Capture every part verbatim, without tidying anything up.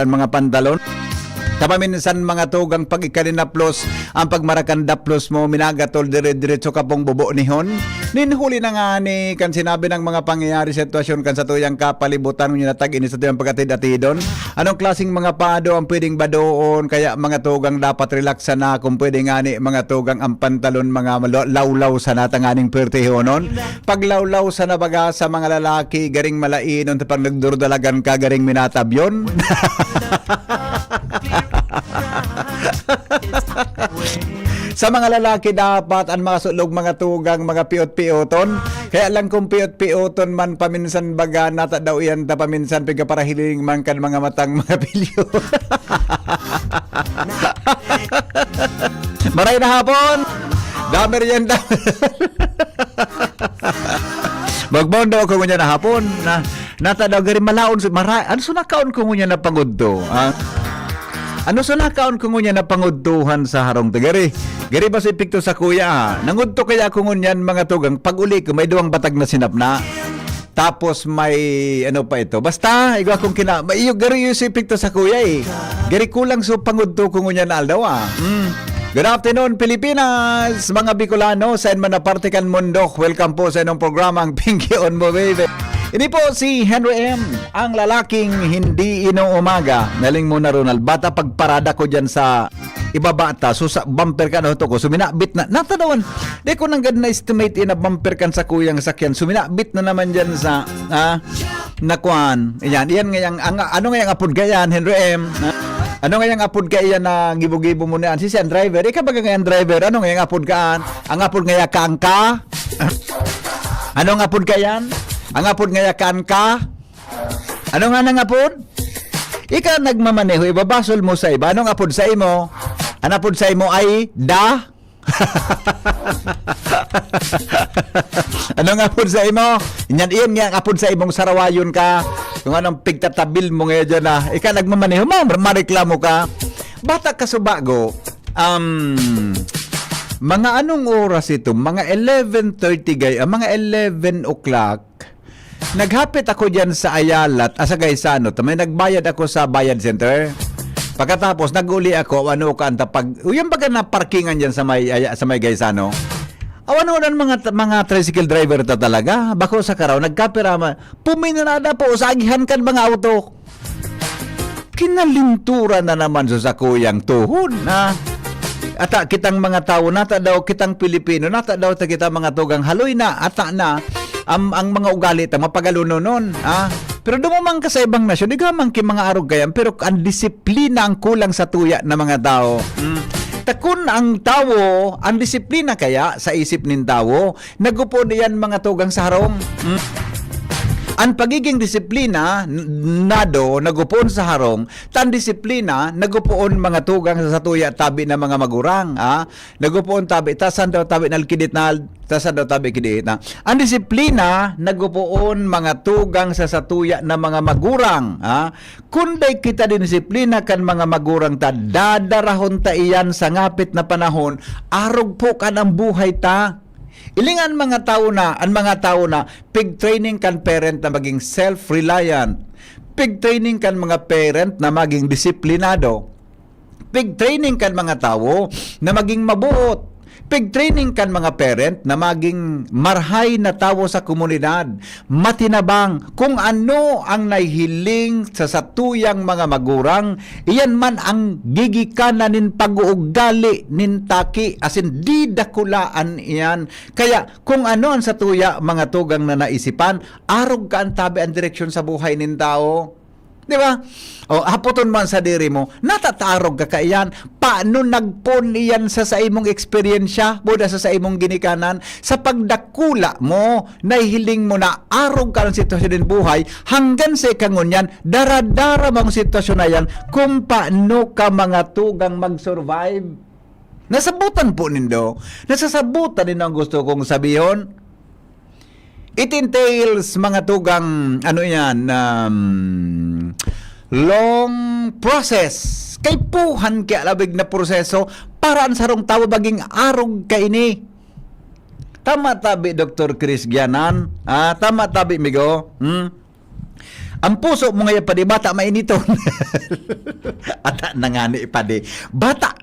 ang mga pantalon. Sa paminsan, mga tugang, pag ikalinaplos, ang pagmarakandaplos mo, minagatol dire-diretso ka pong bubo nihon. Nin huli na nga ni, kan sinabi ng mga pangyayari, sitwasyon kan sa tuyang kapalibutan, yung natag-ini sa tuyang pagkatid-atidon. Anong klaseng mga pado ang pwedeng badoon? Kaya, mga tugang, dapat relax sana. Kung pwede nga ni, mga tugang, ang pantalon, mga malo-, lawlaw sana tanganing pertihonon. Paglawlaw sana baga sa mga lalaki, garing malainon, pag nagdurdalagan ka, garing minatabyon. Sa mga lalaki, dapat ang mga sulog, mga tugang, mga piot-pioton. Kaya lang kung piot-pioton man, paminsan baga, nata daw iyan ta paminsan, pigkaparahiling man kan mga matang mga pilyo. Maray na hapon! Damer yan, damer. Magbondo ako ngunyan na hapon. Na, nata daw gari malaon si Maray. Ano so nakaon ko ngunyan na pangudto? Ah? Ano so nakaon ko ngunyan na pangudtuhan sa harong ta? Gari, gari ba si Picto sa kuya? Ah? Nangudto kaya ako ngunyan, mga tugang. Pag uli ko, may duwang batag na sinapna. Tapos may ano pa ito. Basta, igwa kong kina-, may iyo, gari yung si Picto sa kuya eh. Gari kulang so pangudto ko ngunyan na aldaw ah. Mm. Good afternoon, Pilipinas! Mga Bicolano, saan man na parte kan mundo, welcome po sa inyong programang Pinky on Mo Baby. Ini po si Henry M, ang lalaking hindi inuumaga. Naling mo na, Ronald. Bata pagparada ko dyan sa ibaba ta. So, sa bumper kan auto ko, suminabit na. Natanawan, di ko nanggad na-estimate na bumper kan sa kuyang sakyan. Suminabit na naman dyan sa, ah, nakuan. Ayan, iyan ngayang, ang, ano ngayang apod ka yan, Henry M? Ha? Ano ngayang apod ka iyan na gibo-gibo mo na yan? Si siya ang driver. Ikaw ba ngayang driver? Ano ngayang apod ka? Ang apod ngaya kaan ka? Ano ang apod ka yan? Ang apod ngaya kaan ka? Ano nga nang apod? Ika nagmamaneho, ibabasol mo sa iba. Anong apod sa imo? Ang apod sa imo ay da? Ano nga apod sa imo? Inyan, iyan nga ang apod sa imong sarawayon ka. Kung anong pigtatabil mo ngayon dyan na, ika nagmamaneho mo, mareklamo ka. Bata ka subago, um, mga anong oras ito? Mga eleven thirty gay, ah, mga eleven o'clock. Naghapit ako diyan sa Ayalat, ah, sa Gaisano. Ta may nagbayad ako sa Bayad Center. Pagkatapos, nag-uli ako, ano, kaanta pag, o, yung baga na parkingan diyan sa may, Aya-, sa may Gaisano. Awan, awan, mga, mga tricycle driver ta talaga. Bako sa karaw, nagkapirama. Puminanada po, sa agihan kan mga auto. Kinalinturan na naman sa sakuyang tuhod, ha? Ata kitang mga tawo, nata daw kitang Pilipino, nata daw ta kita mga tugang haloy na, ata na, ang, ang mga ugali ta, mapagalunonon, ha? Pero dumumang ka sa ibang nasyon, di ka man ki mga arog kayan, pero ang disiplina ang kulang sa tuya na mga tao. Hmm. Ta kun ang tawo, ang disiplina kaya sa isip nin tawo, nagupoon iyan mga tugang sa harong. Hmm? Ang pagiging disiplina, n-, nado, nagupoon sa harong, tan disiplina, nagupoon mga tugang sa satuya tabi na mga magurang, ha? Nagupoon tabi, tasan daw tabi nalkidit na, tasan daw tabi kidit na. Ang disiplina, nagupoon mga tugang sa satuya na mga magurang, ha? Kun dai kita disiplina kan mga magurang ta, dadarahon ta iyan sa ngapit na panahon, arog po kan ang buhay ta. Ilingan mga tawo na, ang mga tawo na, pig-training kan parent na maging self-reliant. Pig-training kan mga parent na maging disiplinado. Pig-training kan mga tawo na maging mabuot. Pig-training kan mga parent na maging marhay na tawo sa komunidad. Matinabang kung ano ang nahihiling sa satuyang mga magurang, iyan man ang gigikanan nin pag-uugali nin taki, asin di dakulaan iyan. Kaya kung ano ang satuya, mga tugang na naisipan, arog ka ang tabi ang direksyon sa buhay nin tawo. Di ba? O, hapoton man sa diri mo, natatarog ka kaiyan. Paano nagpon iyan sa saimong eksperyensya, buda sa saimong ginikanan? Sa pagdakula mo, nahihiling mo na arog ka ng sitwasyon ng buhay, hanggang sa ikangunyan, daradara mo ang sitwasyon na yan kung paano ka mga tugang mag-survive. Nasabutan po nindo? Nasasabutan nindo ang gusto kong sabihon? It entails, mga tugang, ano yan, um, long process. Kaipuhan kaya labig na proseso para ang sarong tawo maging arog kaini. Tama tabi, Doktor Chris Gianan? Ah, tama tabi, migo? Hmm? Ang puso mo ngayon, padi, bata mainiton. Ata na nga ni padi. Bata.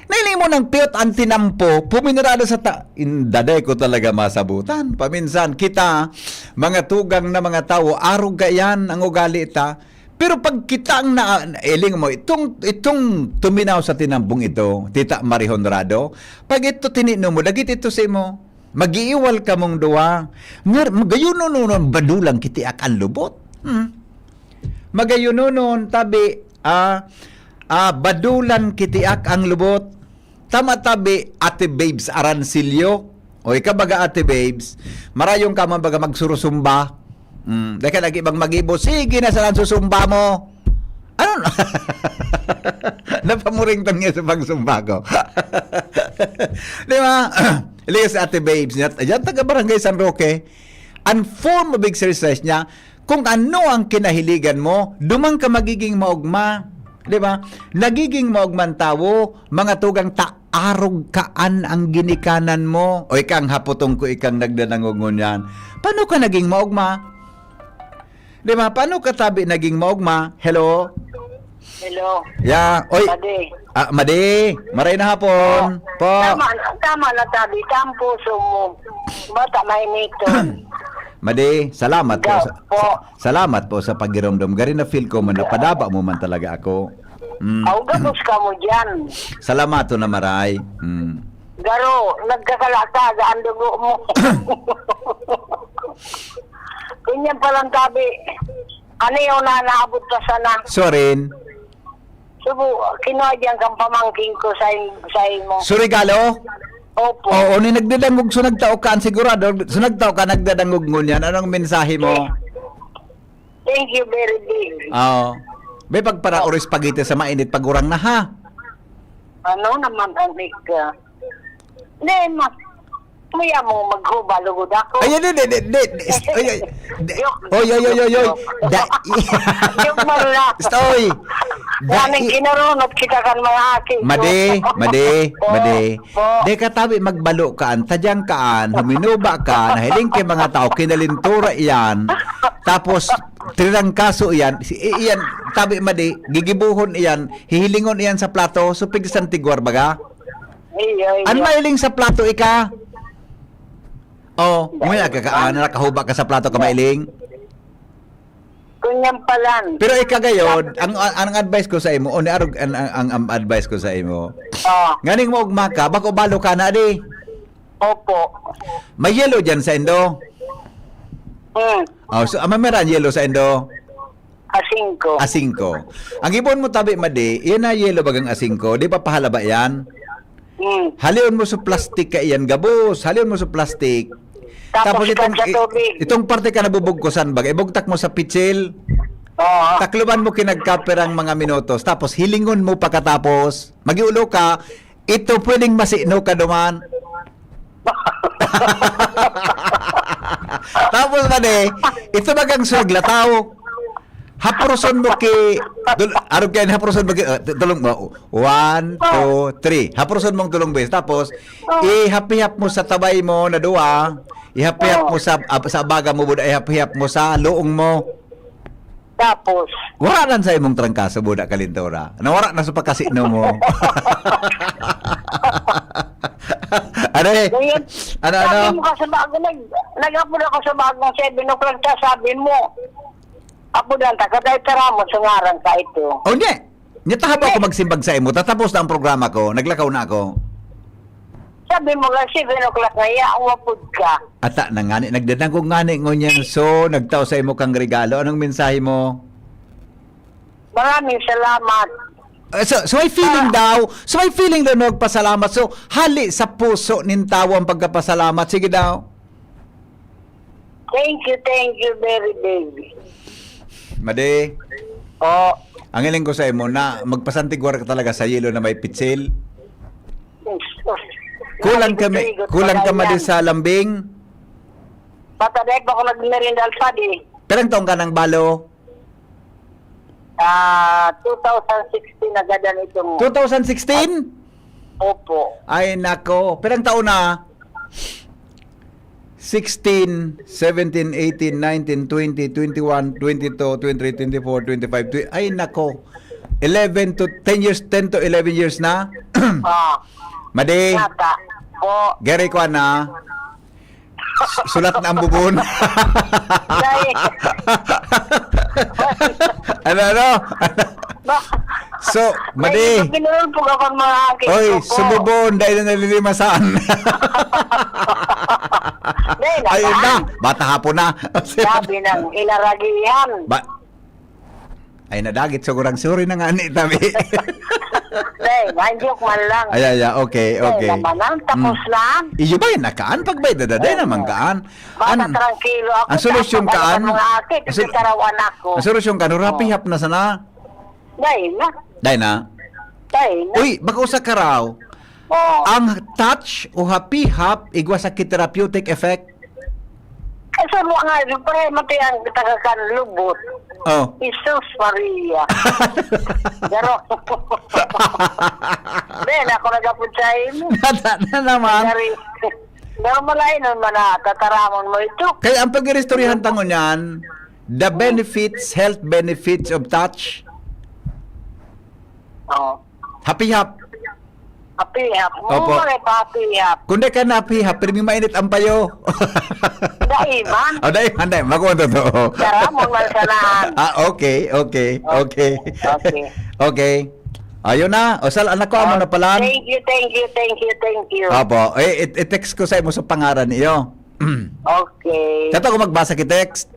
Nailing mo ng piyot ang tinampo, puminarada sa ta-, indaday ko talaga masabutan. Paminsan, kita, mga tugang na mga tawo, arog ka yan, ang ugali ta. Pero pag kita ang na, iling mo, itong, itong tuminaw sa tinambong ito, Tita Marie Honrado, pag ito tinino mo, dagit ito sa imo, mag-iiwal ka mong duwa. Ngar-, magayuno no, no, badulang kitiak ang lubot. Hmm. Magayuno no, tabi, ah, ah, badulang kitiak ang lubot. Tama tabi, Ate Babes Arancillo. O, ikaw baga, Ate Babes, marayong ka man baga magsurusumba. Mm, dahil ka lagi bang mag-ibo, sige na sa susumba mo. Ano? Napamuring tan nga sa pagsumba ko. Di ba? Ligas si Ate Babes niya. Ayan, taga Barangay San Roque. Ang form of exercise niya, kung ano ang kinahiligan mo, duman ka magiging maogma. Di ba? Nagiging maogma ang tawo, mga tugang ta, arog kaan ang ginikanan mo. O ikang haputong ko, ikang nagdanangog ngunyan. Paano ka naging maogma? Di ba? Paano ka tabi naging maogma? Hello? Hello. Yeah. Oy. Padi. Ah, Madi. Maray na hapon. Po. Tama, tama na tabi. Tampuso mo. Bata mainiton. Madi, salamat po. Sa, po. Sa, salamat po sa pagiromdom. Gari na feel ko man, napadaba mo man talaga ako. Mm. Aw, gabos ka mo dyan. Salamat to na maray. Mm. Garo, nagkakalataga ang dugo mo. Ganyan palang tabi. Ano yung na naabot pa sana? Sorin. Subo, kinuha diyan kang pamangking ko sa, sa imo. Su regalo? Opo. Oo, ni nagdadangog, so nagtao ka, ang sigurado, so nagtao ka, nagdadangog ngunyan. Anong mensahe mo? Thank you very big. Oo. May pagpara ori spaghetti sa mainit pag urang na, ha? Ano naman ang ika? Hindi, ma-, maya mo maghuba, lugod ako. Ay, hindi, hindi, hindi, hindi. Ay, ay, hindi. Joke. Oy, oy, oy, oy, oy. Da-, Joke man lang. Stoy. Da-, Daming i- kinarunot kita kan mga aki ko. Madi, madi, Po, madi. po. Di ka tabi magbalo ka, an tadyang ka, an huminuba ka, nahiling kay mga tao, kinalintura iyan. Tapos, trinangkaso iyan. Si, i-, iyan, tabi madi, gigibuhon iyan, hihilingon iyan sa plato, so pigsan tigwar baga. Ay, ay, An ay. Mailing sa plato ika? Oh, Dahil nguya ka, ka, ah, nakahuba ka sa plato ka, Mailing? Kunyan palan. Pero ika gayod, ang, ang, ang advice ko sa imo, o ni arog, ang, ang, ang, ang advice ko sa imo. Oh. Nganing mo ugma ka, bako balo ka na, di? Opo. May yelo dyan sa indo? Hmm. Oh, so, ah, may meron yelo sa indo? Asingko. Asingko. Ang ibon mo tabi, madi, yan na yelo bagang asingko, di pa pahalaba yan? Hmm. Halion mo sa plastic ka iyan, gabos. Halion mo sa plastic. Tapos Tapos ikan itong, sa i-, tubig. Itong parte ka nabubugkusan, baga, ibugtak mo sa pitsil. Oo. Takluban mo kinagkaperang mga minutos. Tapos hilingon mo pagkatapos. Mag-iulo ka, ito pwedeng masino ka duman. Tapos, madi, ito bagang suraglataw. Haproson mo ki, dul-, arog kayo, haproson mo ki, uh, tu-, tulong mo. One, two, three. Haproson mong tulong beses. Tapos, ihap-ihap mo sa tabay mo na duwa, ihap-ihap mo sa, ab-, sa abaga mo, buda, ihap-ihap mo sa luong mo. Tapos? Wala lang sa imong trangkaso, buda, kalintura. Nawara na sa pagkasino mo. Ano eh? Ngayon, Ano, ano? Sabi mo ka sa bago, nag-, nag-upload ako sa bagong seven o'clock, ta, sabi mo, Apo dan ta, katay taramon sa ngaran ka ito. O, nye. Nye, tahabo ako magsimbag sa imo. Tatapos na ang programa ko. Naglakaw na ako. Sabi mo nga, seven o'clock na iya, umapod ka. Ata na ngani, nagdadangog ngani ngunyan. So, nagtao sa imo kang regalo. Anong mensahe mo? Maraming salamat. Eh, so, so may feeling Ah. daw, so may feeling daw na magpasalamat. So, hali sa puso nin tawo ang pagkapasalamat. Sige daw. Thank you, thank you very big. Madi, Oh, ang hiling ko sa imo na magpasantigwar ka talaga sa yelo na may pitsil. Kulang kami, kulang ka, Madi, sa lambing. Patadek pa ako nagmerienda alpadi. Pirang taon ka nang balo? Ah, two thousand sixteen nagadan itong Two thousand sixteen? Opo. Ay, nako. Pirang taon na? sixteen, seventeen, eighteen, nineteen, twenty, twenty-one, twenty-two, twenty-three, twenty-four, twenty-five, twe-, ay nako. Eleven to ten years, ten to eleven years na. Ah, Madi, yata. Po. Gary, kuha na. Sulat na ang bubon. Dahil Ano, ano? So, Madi. Dahil pinulpog ako ang mga aki Oy, ko po. Sumubon, dahil na nalilimasan. Dahil na Ayun na, saan? Bata hapon na. Sabi ng inaragihan. Ba- Ay, nadagit, sigurang sorry na nga ni tabi. Dahil, ay, joke man lang. Ay, ay, ay, okay, Dahil okay. naman lang, tapos Mm. lang. Iyo ba yun, nakaan? Pag ba yun, dadaday Oo. naman kaan? Basta An-, trangkilo ako, ang solusyon tapos kaan? ano, mga aki, Ang sol-, pipitarawan ako. ang solusyon kaan? Oh. Rapihap na sana? Dahil na. Dahil na? Dahil na. Uy, baka usa ka raw. Oh. Ang touch o hapihap, igwa sa therapeutic effect? Kasi mo nga, siyempre, mati ang taga kan lubot. Oh. Jesus Maria. Garo. Dahil ako nagapod sa imo. Nata na naman. Gari. Normal ay nun man na, tataramon mo ito. Kaya ang pag-iristoryahan tango niyan, the benefits, health benefits of touch. Oh. Hapihap. Hapihap. Opo. Mura pa hapihap. Kung di ka na hapihap, pirmi mainit ang payo. Dai man. O, dai man, dai. Makuha totoo. Taramon man sanahan. Ah, okay, okay, okay. Okay. Okay. Ayun na. O, sal, anak ko, amo na palan. Thank you, thank you, thank you, thank you. Opo. Eh, i-, i-text ko sa imo sa pangaran iyo. Okay. Kato ko magbasa ki text.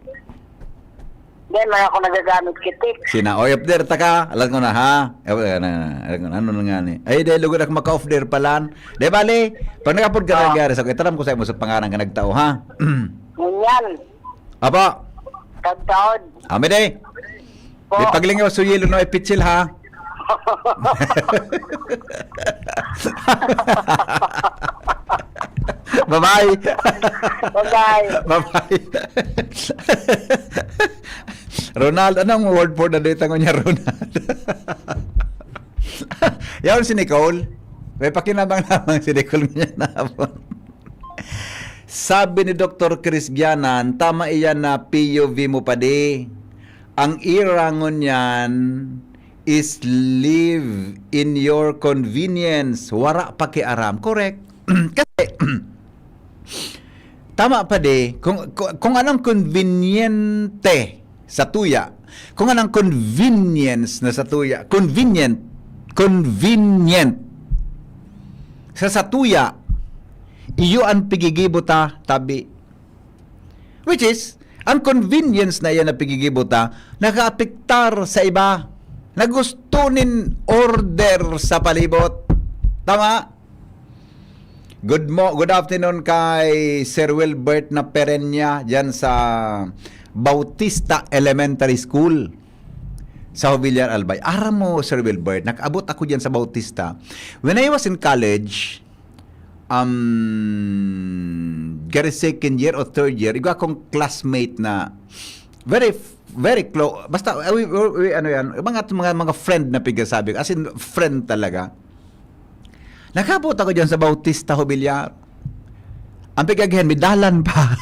Di man ako nagagamit ki text. Sina, oy, off there ta ka. Alam ko na, ha? Alam ko na, alam ko na, ano na nga ni? Ay, dahil lugod ako maka-off there palan. Di bali, pag nag-upload ka na Ah. nangyari sa itaram ko sa imo sa pangaran ka nagtao, ha? Ngunyan. Apa? Kagtaod. Ame de. Po. Di paglingaw sa yelo na may pitsil, ha? Bye-bye. Bye-bye. Bye-bye. Ronald, anong word for the day tango niya, Ronald? Yaon si Nicole. May pakinabang lamang si Nicole niya na hapon. Sabi ni Doktor Chris Gianan, tama iyan na P U V mo pa di. Ang ira ngunyan is live in your convenience. Wara pakiaram. Correct. Kasi, tama pa di, kung, kung, kung anong konbinyente sa tuya, kung anong convenience na sa tuya, convenient, convenient sa satuya, iyo an pigigibo ta, tabi. Which is, ang convenience na iyan na pigigibo ta, nakaapektar sa iba na gusto nin order sa palibot. Tama? Good mo-, good afternoon kay Sir Wilbert na Perenya diyan sa Bautista Elementary School sa Jovellar, Albay. Aram mo, Sir Wilbert, nakaabot ako diyan sa Bautista. When I was in college, um, gari second year o third year, igwa akong classmate na very, very close. Basta, uh, we, we, we, ano yan, mga, mga, mga friend na pigasabi. As in, friend talaga. Nakabot ako dyan sa Bautista Jovellar. Ang pigagyan, may dalan pa.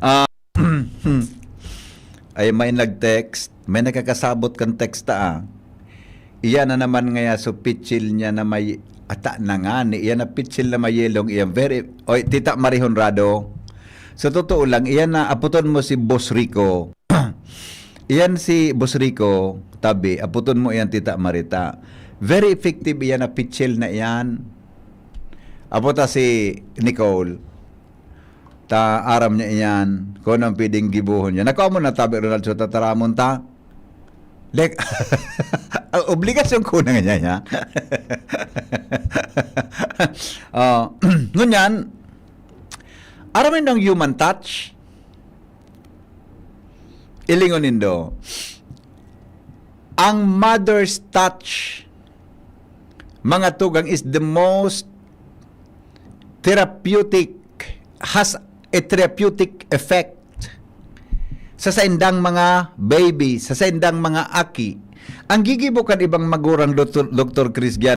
Ah, ay, may nag-text. May nakakasabot kang text, ah. Iyan na naman ngaya so pitsil niya na may ata na nga ni. Iyan na pitsil na may yelong iyan. Very, oy, Tita Marie Honrado. Sa totoo lang, iyan na aputon mo si Boss Rico. Iyan si Boss Rico, tabi, aputon mo iyan, Tita Marita. Very effective iyan na pitsil na iyan. Aputa si Nicole. Ta aram niya iyan, kung anong pwedeng gibohon niya. Nakuha mo na, tabi, Ronald, so tataramon ta. Dek, obligasyon ko na nga niya, niya. Ah, ngunyan, aram mo yung human touch? Ilingon nindo, ang mother's touch, mga tugang, is the most therapeutic, has a therapeutic effect sa saindang mga baby, sa saindang mga aki. Ang gigibo kan ibang magurang, Doktor, Doktor Chris Gian,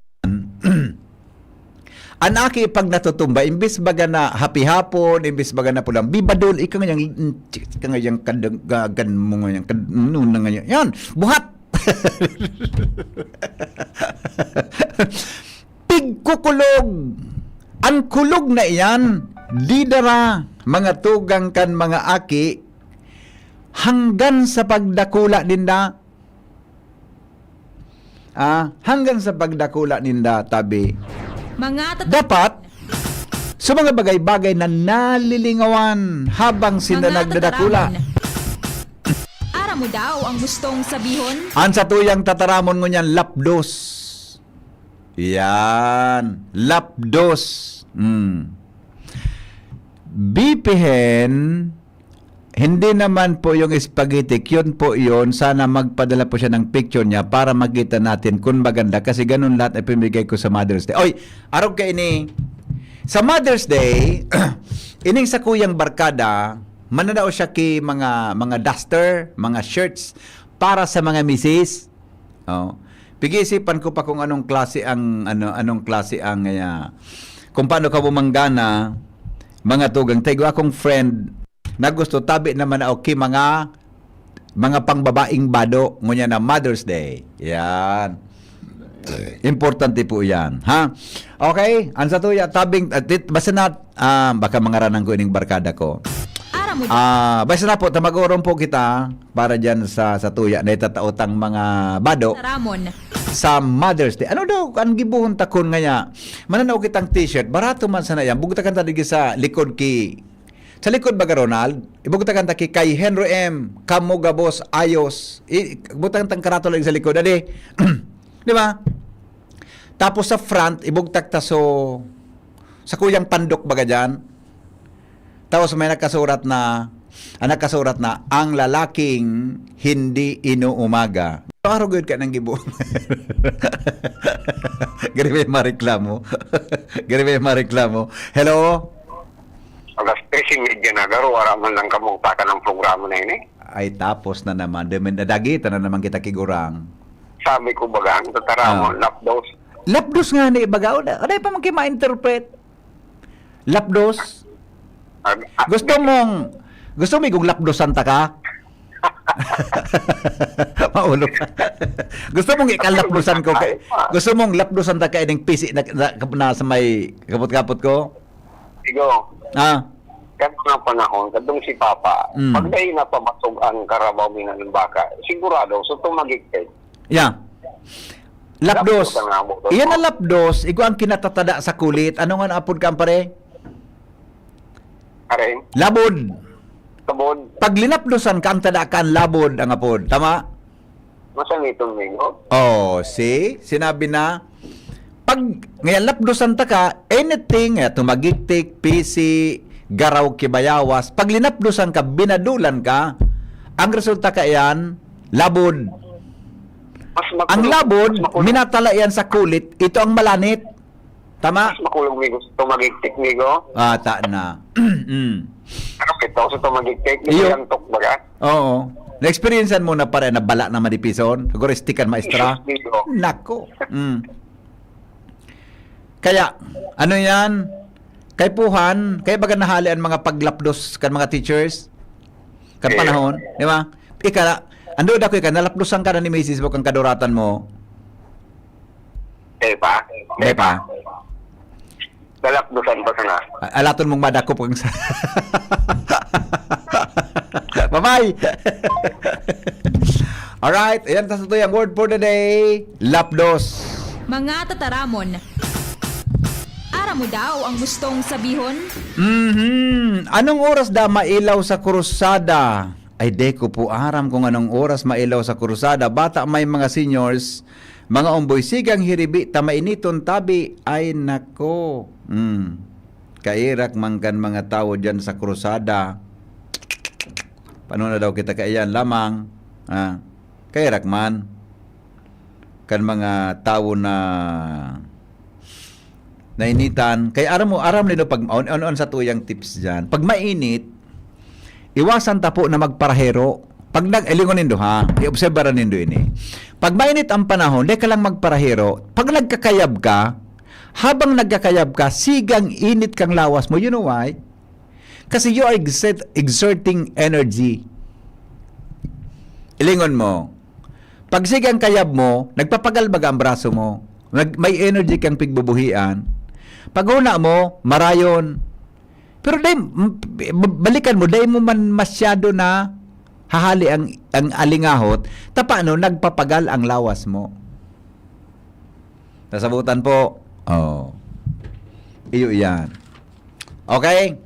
An aki pag natutumba, imbis baga na hapihapon, imbis baga na pulang bibadol, ika ngayang, ika ngayang kad-, gagan mo ngayang kad-, ano na ngayon. Yan, buhat! Pigkukulog! An kulog na iyan, didara, mga tugang kan mga aki, hanggan sa pagdakula ninda, ah, hanggang sa pagdakula ninda, tabi. Mga tata- Dapat, sa mga bagay-bagay na nalilingawan habang sinda Mga nagdadakula. Tataramon. Aram mo daw ang gustong sabihon? Ang satuyang tataramon ngunyan, lapdos. Yan. Lapdos. Mm. Bipihen, hindi naman po yung spaghetti, cute po yun. Sana magpadala po siya ng picture niya para makita natin kung maganda. Kasi ganun lahat ay pimigay ko sa Mother's Day. Oy, arog ka ini. Sa Mother's Day, ining sakuyang barkada, mananao siya ki mga, mga duster, mga shirts para sa mga misis. Oh. Pag-iisipan ko pa kung anong klase ang, ano, anong klase ang, ah, kung paano ka bumanggana, mga tugang. Tayo akong friend na gusto, tabi naman na okay, mga, mga pangbabaing bado, ngunyan na Mother's Day. Yan. Importante po yan, ha? Okay, ang satuya, tabing, ah, tit-, basta na, ah, baka mangaranan ko ining barkada ko. Aram mo Ah, basta na po, ta mag-orom po kita para dyan sa, sa tuya na itataotang mga bado Ramon. Sa Mother's Day. Ano daw, ang gibuhon takon ngaya? Mananaw kitang t-shirt, barato man sana yan. Bugtakan ta digi sa likod ki, sa likod baga, Ronald? Ibugtakan ta ki kay Henry M. Kamo gabos, ayos. I-, bugtakan tang karatula sa likod, adi. Di ba? Tapos sa front, ibugtak ta so, sa kuyang pandok baga dyan. Tapos may nakasurat na, ang nakasurat na, "Ang lalaking hindi inuumaga." Araw gud ka nang gibo. Gari may mareklamo. Gari may mareklamo. Hello? Alas tres y media na, garo, wala man lang kamo takan ang programa na ini. Ay, tapos na naman. Demen, nadagita na naman kita kigurang. Sabi ko baga, ang tataramon, Ah. lapdos. Lapdos nga ni baga, wala, wala pa man kayo ma-interpret. Lapdos? Ah, ah, Gusto mong, gusto mo igong lapdosan ta ka? Maulo ka. Gusto mong ikalapdosan ko kay, gusto mong lapdosan ta ka ining pisi na, na, na sa may kapot-kapot ko? Sigo. Ah. Kan mga panahon, kadtong si Papa, Mm. pag dai na pabasog ang karabaw mi ng baka, sigurado, so tumagik ka. Yeah. Lapdos. Lapdos ang amo to. Iyan ang lapdos, igo ang kinatatada sa kulit. Ano nga ang apod ka, pare? Aray. Labod. Labod. Pag linapdosan ka, ang tada ka, ang labod ang apod. Tama? Masaniton, Migo. Oh, see? Sinabi na, pag ngayon lapdosan ta ka, anything, eh, tumagiktik, pisi, garaw, kibayawas, pag linapdosan ka, binadulan ka, ang resulta ka yan, labod. Mas makulog, Ang labod, mas makulog. minatala yan sa kulit, ito ang malanit. Tama? Mas makulog, Migo, sa tumagiktik, Migo. Ah, ta na. Mm. Ano ito? Sa tumagiktik, Iyo. Yung tok, baga? Oo. Na-experiencean mo na pare na bala na manipison? Siguro stick kan maestra? Isus, Migo. Nako. Mm. Kaya, ano yan? Kaipuhan, kaya baga nahali ang mga paglapdos kan mga teachers? Kan Eh. panahon, di ba? Ika, ando da ko ika, nalapdosan ka na ni misis mo kan kaduratan mo? Di ba? Di pa? Nalapdosan pa sana. A-, alaton mong madakop ang sa Bye-bye! Alright, ayan, tas ito yung word for the day, lapdos. Mga tataramon. Aram mo daw ang gustong sabihon? Mhm. Anong oras da mailaw sa krusada? Ay, di ko po aram kung anong oras mailaw sa krusada. Bata may mga seniors, mga omboy, sigang hiribi, ta mainiton tabi. Ay, nako. Hmm. Kairak man kan mga tawo dyan sa krusada. Paano na daw kita kaiyan lamang? Ah, kairak man. Kan mga tawo na nainitan. Kaya aram mo, aram nila pag, on, on, on sa tuyang tips dyan. Pag mainit, iwasan ta po na magparahero. Pag nag-, eh, lingon nindo ha, i-obserbaran nindo ini. Pag mainit ang panahon, di ka lang magparahero. Pag nagkakayab ka, Habang nagkakayab ka, sigang init kang lawas mo. You know why? Kasi you are exert- exerting energy. Ilingon mo, pag sigang kayab mo, nagpapagal baga ang braso mo. Nag- may energy kang pigbubuhian. Pag una mo, marayon. Pero dai, m- b- balikan mo, dai mo man masyado na hahali ang, ang alingahot, ta paano nagpapagal ang lawas mo. Nasabutan po. Oh. Iyo iyan. Okay?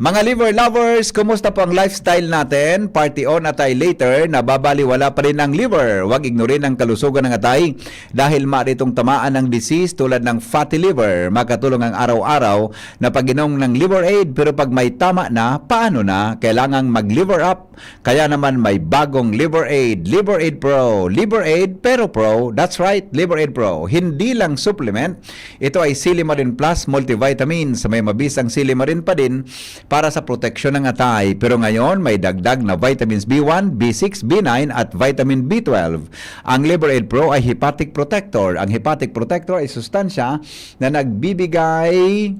Mga liver lovers, kumusta po ang lifestyle natin? Party on at ay later, nababaliwala pa rin ang liver. Huwag ignorin ang kalusugan ng atay dahil maaari itong tamaan ng disease tulad ng fatty liver. Makatulong ang araw-araw na pag-inom ng Liver Aid, pero pag may tama na, paano na? Kailangang mag-liver up. Kaya naman may bagong Liver Aid, Liver Aid Pro, Liver Aid Pero Pro, that's right, Liver Aid Pro. Hindi lang supplement, ito ay Silimarin Plus multivitamins. May mabisang silimarin pa din para sa proteksyon ng atay. Pero ngayon, may dagdag na vitamins B one, B six, B nine at vitamin B twelve. Ang Liver Aid Pro ay hepatic protector. Ang hepatic protector ay sustansya na nagbibigay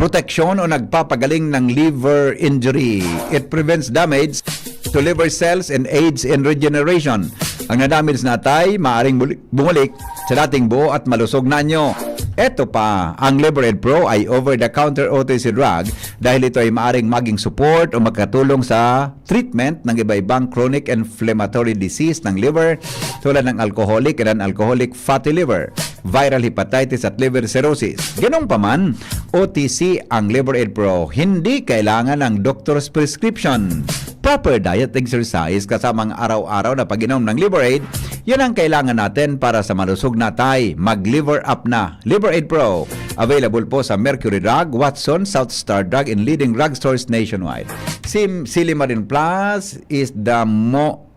proteksyon o nagpapagaling ng liver injury. It prevents damage to liver cells and aids in regeneration. Ang nadamage na atay maaring buli- bumalik sa dating buo at malusog na anyo. Eto pa, ang Liver Aid Pro ay over-the-counter O T C drug dahil ito ay maaring maging support o makatulong sa treatment ng iba-ibang chronic inflammatory disease ng liver tulad ng alcoholic and non-alcoholic fatty liver, viral hepatitis at liver cirrhosis. Ganun pa man, O T C ang Liver Aid Pro. Hindi kailangan ng doctor's prescription. Proper diet, exercise, kasamang araw-araw na pag-inom ng Liver Aid, yan ang kailangan natin para sa malusog na atay. Mag-Liver Up na. Liver Aid Pro. Available po sa Mercury Drug, Watson, South Star Drug, and leading drugstores nationwide. Sim Silimarin Plus is the mo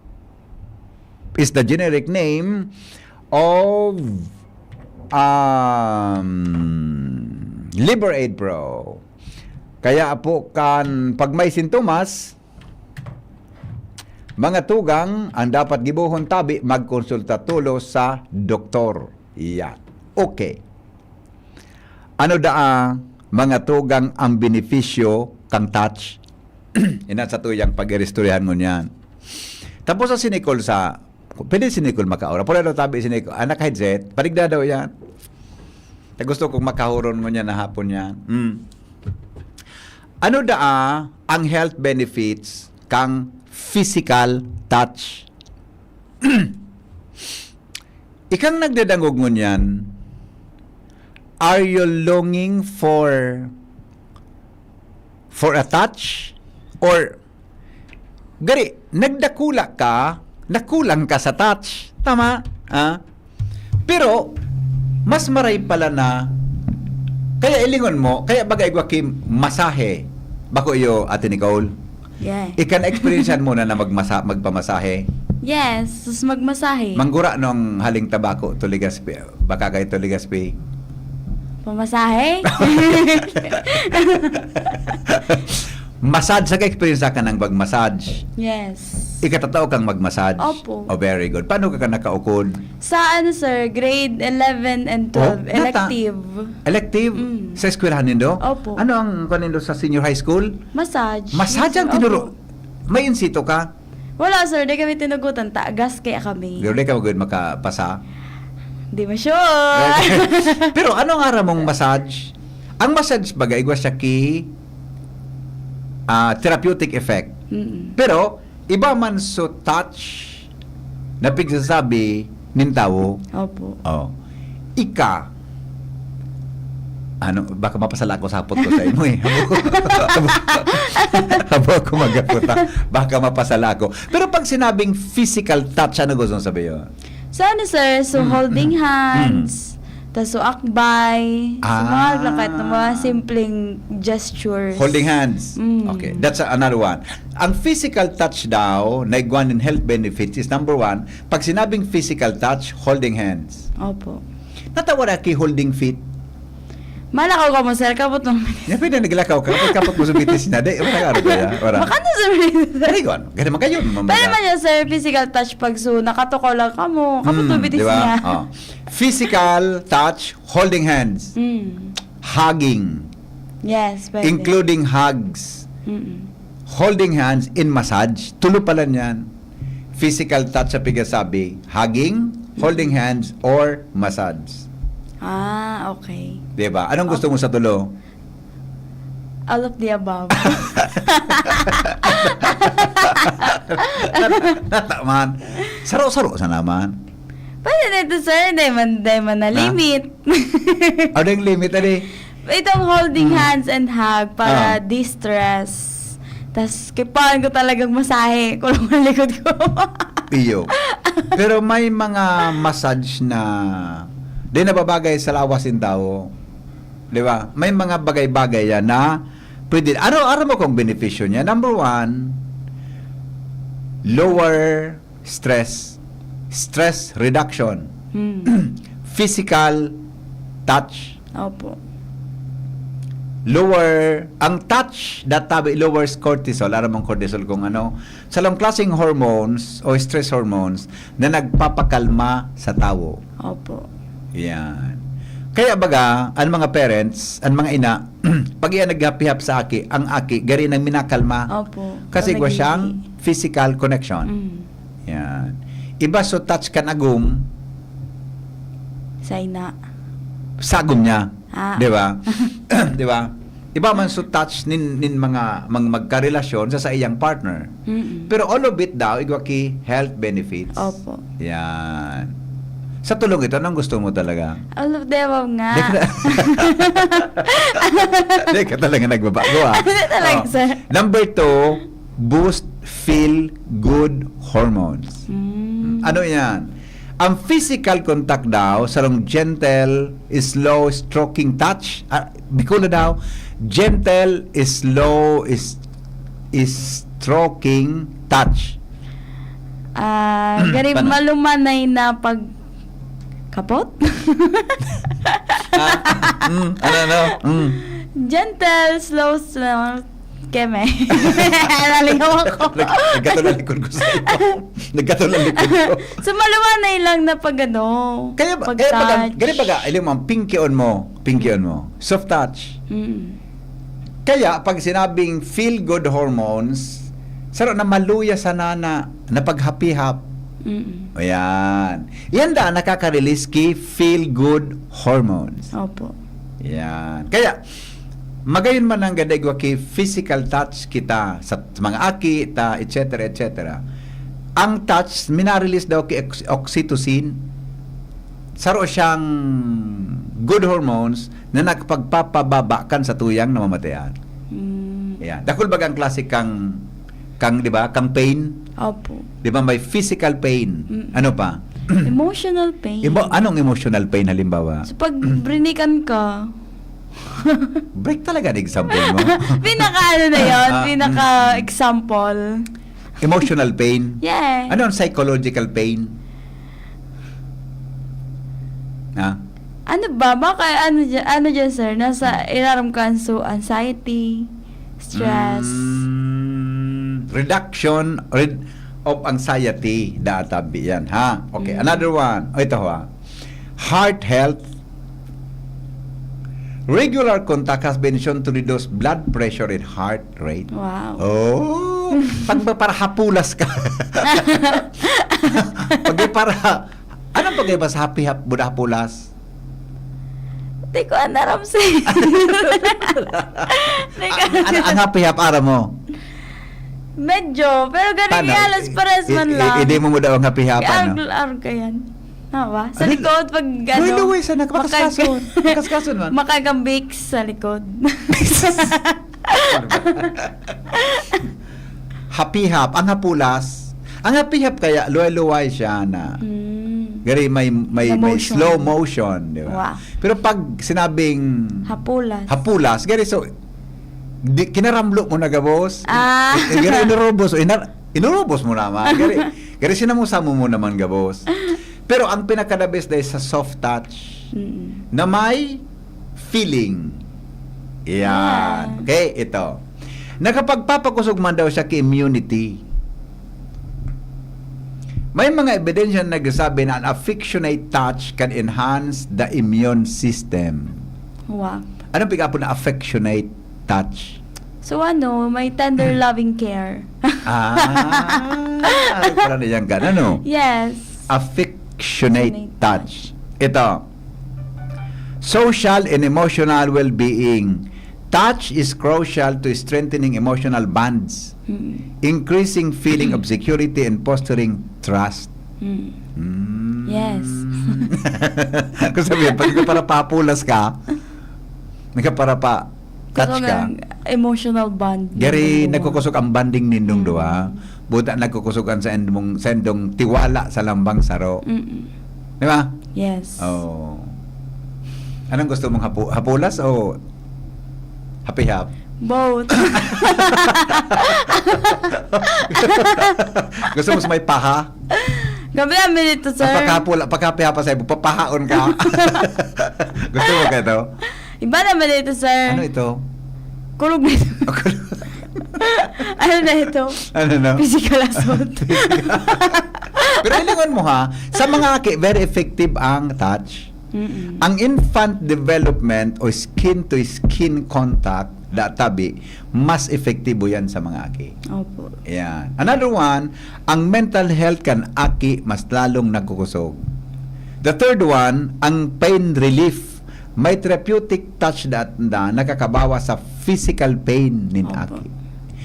is the generic name of um, Liver Aid Pro. Kaya po kan pag may sintomas, mga tugang, ang dapat gibohon tabi, magkonsulta tulos sa doktor. Yan. Okay. Ano daa, mga tugang, ang benepisyo kang touch? Ina sa tuyang pag-iristoryahan ngunyan. Tapos sa sinikol sa, pwede sinikol makaura. Pero ano tabi sinikol? Anak headset, paligda daw yan. Ta gusto kong makahuron ngunyan na hapon yan. Mm. Ano daa ang health benefits kang physical touch? Ikang nagdadangog ngunyan, are you longing for for a touch? Or, gari, nagdakula ka, nakulang ka sa touch. Tama? Ah? Pero, mas maray pala na, kaya ilingon mo, kaya bagay gwa ki masahe. Bako iyo, Ate Nicole? Yeah. Ika na-experiencean mo na na magmasa, magpamasahe? Yes, sus magmasahe. Manggura nung haling tabako to Legazpi, baka kay to Legazpi. Pamasahe? Massage, sa ka-experience ka ng mag-massage? Yes. Ikatatao kang mag-massage? Opo. Oh, very good. Paano ka, ka nakaukod? Sa ano sir, grade eleven and twelve, Oh, nata- elective. Elective? Mm. Sa eskwelahan nindo? Opo. Ano ang kanindo sa senior high school? Massage. Massage ang Opo. tinuro. May insito ka? Wala sir, di kami tinugutan. Tagas kaya kami. Pero di ka magod makapasa? Di ma-sure. Pero ano nga ra mong massage? Ang massage baga, igwa siya ki ah, therapeutic effect. Mm. Pero, iba man so touch na pigsasabi nin tawo. Opo. Oh. Ika, ano, baka mapasala ako sa hapot ko sa imo eh. Habo, habo, habo ako magapot, ha? Baka mapasala ako. Pero pag sinabing physical touch, ano gusto mong sabihin? So ano sir, so Mm, holding mm, hands, tas so akbay, so Ah. mga lang kahit na mga simpleng gestures. Holding hands. Mm. Okay, that's another one. Ang physical touch daw, na igwa nin health benefits is number one. Pag sinabing physical touch, holding hands. Opo. Natawag na ki holding feet. Malakaw ka mo, sir. Kapot mo. Yan, pwede naglakaw ka. Kapag kapot mo sa bitis niya. Di, wala ka, ano kaya? Wala. Makano sa bitis? Ay, kuwan. Ganun man kayo. Pwede man yan, sir. Physical touch pag so, nakatukaw lang ka mo. Kapot mo Mm, bitis di ba? niya. Oh. Physical touch, holding hands, Mm. hugging, Yes, pwede. including hugs, Mm-mm. holding hands, in massage. Tulo pala niyan. Physical touch sa pigasabi, hugging, holding hands, or massage. Ah, okay. Di ba? Anong gusto mo sa tulo? All of the above. Nata man. Saro-saro sa naman. Pwede na ito, sir. Hindi man, hindi man na Na? Limit. Ano yung limit, ali? Itong holding Hmm. Hands and hug para Ah. distress. Tas kipan ko talagang masahe. Kulong ang likod ko. Iyo. Pero may mga massage na di nababagay sa lawas ng tao. Di ba? May mga bagay-bagay yan na pwede. Ano, ano mo kung benepisyo niya? Number one, lower stress. Stress reduction. Hmm. Physical touch. Opo. Lower, ang touch, that tabi, lowers cortisol. Aram mong cortisol kung ano. Sa lang klaseng hormones o stress hormones na nagpapakalma sa tao. Opo. Yan. Kaya baga, ang mga parents, ang mga ina, pag iyan naghapihap sa aki, ang aki, gari nang minakalma. Opo. Kasi Pag gwa siyang nagiging- physical connection. Mm. Yan. Iba so touch kan agum, Sa ina. sagom niya. Ah. Di ba? Di ba? Iba man so touch nin, nin mga, mga magkarelasyon sa, sa iyang partner. Mm-mm. Pero all of it daw, igwa ki health benefits. Opo. Yan. Sa tulong ito, anong gusto mo talaga? All of the above nga. Di ka, di ka talaga nagbabago, ah. Ano talaga, Oh. sir? Number two, boost feel good hormones. Mm. Ano yan? Ang physical contact daw, sarong gentle, slow stroking touch. Ah, Bicolano daw, gentle, slow, is, is stroking touch. Ah, Mm, gari paano? Malumanay na pag kapot? Ah, mm, ano, ano? Mm. Gentle, slow, slow. Keme. Naligaw ako. Nag-, nagkatulalikod ko sa iyo. Nagkatulalikod ko. So, malumanay lang na pag ano, Kaya ba, pag kaya baga, touch. kaya baga, alam mo, ang pinkion mo, pinkion mo, soft touch. Mm. Kaya pag sinabing feel good hormones, saro na maluya sana na, na paghapihap. Mm. Ayan. Yan da nakaka-release ki feel good hormones. Opo. Yan. Kaya, magayon man ang gaday ki physical touch kita sa, sa mga aki, ta, et cetera, et cetera. Ang touch, minarelease daw ki ox-, oxytocin. Saro siyang good hormones na nagpagpapababa kan sa tuyang namamatayan. Mm. Yan. Dakul baga ang klase kang, kang, di ba, kang pain? Opo. Di ba, may physical pain? Mm. Ano pa? Emotional pain. Emo-, anong emotional pain, halimbawa? So, pag brinikan ka, Break talaga ang example mo. Pinaka ano na yun, Ah, pinaka example. Emotional pain. Yeah. Ano ang psychological pain? Ha? Ano ba? Baka ano dyan, ano dyan, sir? Nasa ilarom ka, anso-, anxiety, stress. Mm, reduction red-, of anxiety. Databi yan, ha? Okay, Mm. another one. O, ito, ha? Heart health. Regular contact has been shown to reduce blood pressure and heart rate. Wow. Oh, pag ba para hapulas ka. Pag ba para, anong pag ba sa happy hap, buda hapulas? Di ko anaram sa Di ko Ang, ang, ang happy hap, ara mo? Medyo, pero gani Paano? halos pares man I-, i-, lang. Hindi mo mo daw ang happy hap, Kaya ano? arg-, arg ka yan. Tama ba? Sa Ano? Likod, pag ano, Luwi-luwi sana, makag- makasikason. Makasikason man. Makag-, ang Vicks sa likod. Happy hap, ang hapulas. Ang happy hap kaya, luway-luway siya na. Mm. Gari may, may, Slow may motion. Slow motion, di ba? Wow. Pero pag sinabing Hapulas. hapulas, gari so, di, kinaramlo mo na gabos. Ah. Eh, gari inurubos, inar-, inurubos mo naman. Gari, gari sinamusamo mo naman gabos. Pero ang pinaka-the best dahil sa soft touch, Mm. na may feeling. Yan. Yeah. Okay, ito. Nakapagpapakosog man daw siya ki immunity. May mga ebidensya na nagsasabi na an affectionate touch can enhance the immune system. Wow. Anong piga-apod na affectionate touch? So ano, may tender loving care. Ah, parang yan ka, ano? Yes. Affectionate Affectionate touch. Ito. Social and emotional well-being. Touch is crucial to strengthening emotional bonds, Mm. increasing feeling of security, and fostering trust. Mm. Mm. Yes. Kung sabihin, pag ikaw para papulas ka, ikaw para pa touch Kaso ka. nga, emotional bond. Gari, Yung nagkukusog ang bonding nindong Mm. duha. Buta nagkukusog an sa indong, sa indong tiwala sa lambang saro. Mm-mm. Di ba? Yes. Oh. Anong gusto mong hapu- hapulas o hapihap? Both. Gusto mo sa may paha? Gabi naman ito, sir. Ang pagkapula, pagkapihapa sa'yo, papahaon ka. Gusto mo ka ito? Iba naman ito, sir. Ano ito? Kulog na ito. Ano na ito? Ano na? Physical assault. Pero hilingon mo ha, sa mga aki, very effective ang touch. Mm-mm. Ang infant development o skin to skin contact, da tabi, mas epektibo yan sa mga aki. Opo. Yan. Another one, ang mental health kan aki mas lalong nagkukusog. The third one, ang pain relief. May therapeutic touch da, da nakakabawas sa physical pain nin Opo. aki.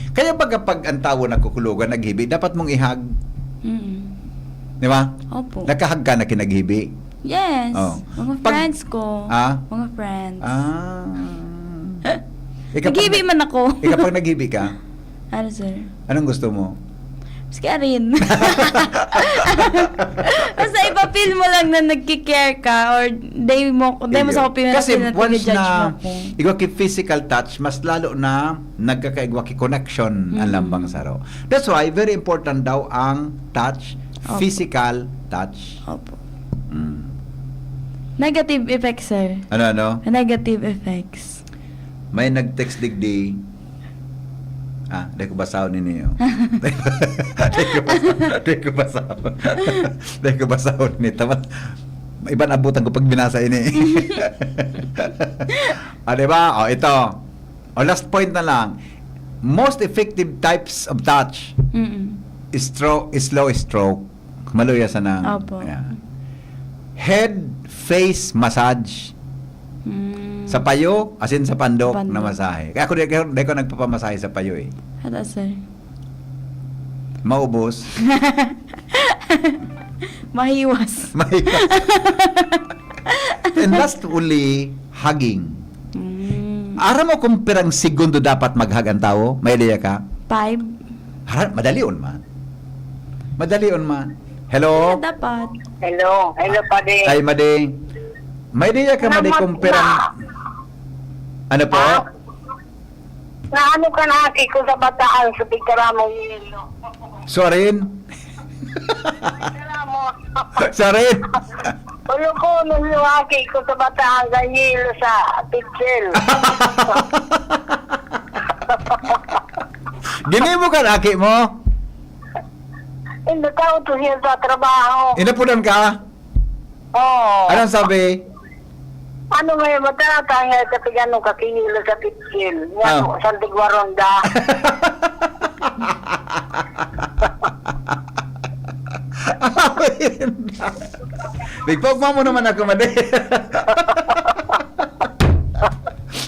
Kaya pag, pag ang tawo nagkukulogan, naghibi, dapat mong ihag. Mm-mm. Di ba? Opo. Nakahag ka na kinaghibi. Yes. Oh. Mga Pag- friends ko. Ah? Mga friends. Ah. Naghibi man ako. Ikaw pag naghibi ka, Ano, sir? anong gusto mo? Maski rin. Basta ipa-feel mo lang na nagki-care ka or day mo, day mo Iyo. sa opinion Kasi na once judge na mo ko. igwa ki physical touch, mas lalo na nagkakaigwa ki connection ang Mm. lambang saro. That's why very important daw ang touch, Opo. physical touch. Opo. Mm. Negative effects, sir. Ano, ano? Negative effects. May nag-text digdi. Ah, dai ko basahon ini, oh. Dai ko basahon. Dai ko basahon. Dai ko basahon ini. Tama. Iba na abutan ko pag binasa ini. Ah, di ba? Oh, ito. Oh, last point na lang. Most effective types of touch. Mm-mm. Stro-, slow stroke. Maluya sana. Opo. Yeah. Head, face massage. Mm. Sa payo, asin sa pandok, Pandok. Na masahe. Kaya ako, di, di, di ko nagpapamasahe sa payo eh. Hata, sir. Maubos. Mahiwas. Mahiwas. And lastly, hugging. Mm. Aram mo kung pirang segundo dapat mag-hug ang tao? May idea ka? Five. Hara, madali on man. Madali on man. Hello? Dapat. Hello. Hello, Padi. Ay, Madi. May idea ka, Madi, kung pirang... Ano po? Ha? Naano ka na aki ko sa bataan sa pigkaramong yelo? Suarin? Pigkaramong. Suarin? Ulo ko, nung luwaki ko sa bataan sa yelo sa pitsil. Ginibo ka na aki mo? Hindi tao to siya sa trabaho. Inapunan ka? Oo. Anong sabi? Ano ngayon, matatangay sa pigano ka, kiyilo sa pitsil. Ah. Yan, sa Digwaronda. Bigpog mo naman ako, Madi.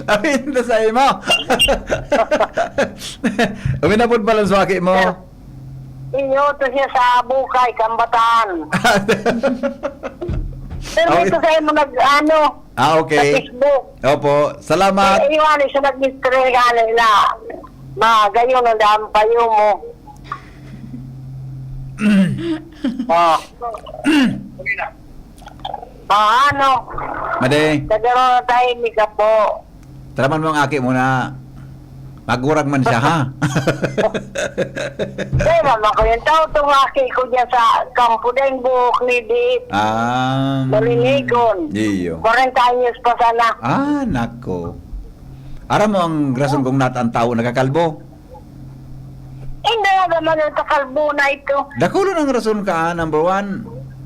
Amin na sa imo. Uminapod pa lang sa aki mo. Iyo, to siya sa Bukay, Kambatan. Pero Okay. Ito sa imo nag, ano, Ah, sa okay. Facebook. Opo, salamat. Eh, iwan siya nag-mystery ka nila. Ma, gayon ang daan payo mo. Oh. Ah, ano? Madi, Nagkaroon na tayo ni Kapo. taraman mo ang aki muna. Magurang man siya, ha? Pero ako yung tao, itong aki ko dyan sa kampo, dahil buhok ni Dit. Ah, Malinigon. Iyo. Kwarenta anyos pa sana. Ah, nako. Aram mo ang rason kung nat ang tao nagkakalbo? Hindi na naman ang takalbo na ito. Dakulon ang rason ka, number one,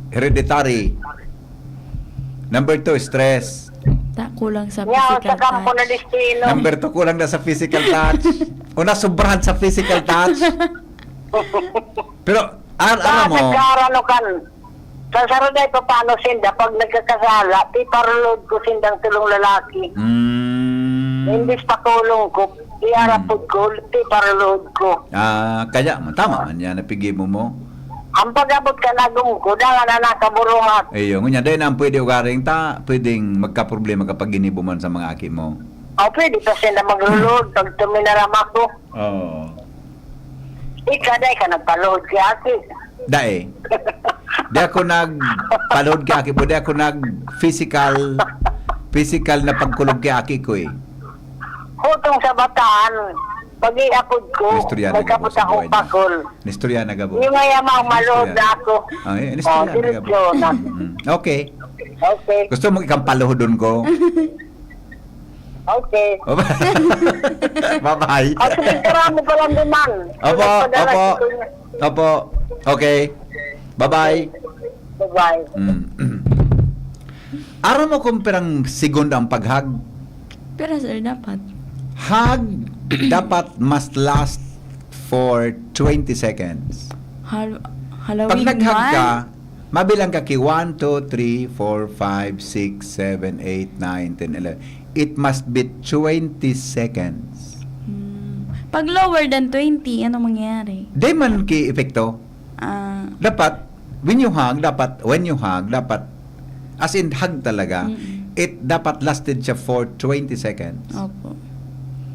hereditary. Number two, stress. Ta, kulang sa Yaw, physical sa kampo na touch. Destino. Number two, kulang na sa physical touch. O nasubrahan sa physical touch. Pero, ar Sa alam mo, nagkaarano kan, sa saraday pa paano sinda, pag nagkakasala, piparulod ko sindang tulong lalaki. Mm. Imbis pakulong ko, iarapod ko, piparulod ko. Ah, kaya mo, tama man yan, napigi mo mo. Ang pag-abot ka nagong ko, dangan na nakaburungat. Iyo, ngunya, dahil na ang pwede ugaring ta, pwedeng magkaproblema kapag ginibo man sa mga aki mo. O, pwede pa sila maglulod pag tuminaram ako. Oo. Ika, dai ka nagpaluhod kay aki. Dai. Di ako nagpaluhod kay aki mo. Di ako nag-physical, physical na pagkulog kay aki ko eh. Hutong sa bataan, pag-iapod ko, Istorya na magkapot gabos ang akong buhay niya. Pakol. Istorya na gabos. Yung nga yaman, maluhod Istorya. Na ako. Ah, eh, istorya Oh, na diretso gabos. Na. Mm, mm. Okay. Okay. Gusto mo ikang paluhodon ko? Okay. Bye-bye. O, sige, karami pa lang din, man. Opo, Nagpadala opo. Si Kuya. Opo. Okay. Bye-bye. Bye-bye. Mm. Aram mo kung pirang segundo ang paghag? Pero, sir, dapat. Hag dapat must last for twenty seconds. Hal- Pag halawig naghag man. Ka, mabilang ka ki one, two, three, four, five, six, seven, eight, nine, ten, eleven. It must be twenty seconds. Hmm. Pag lower than twenty, ano mangyayari? Di man ki epekto. Ah. Dapat, when you hug, dapat, when you hug, dapat, as in hug talaga, Mm-mm. It dapat lasted siya for twenty seconds. Opo.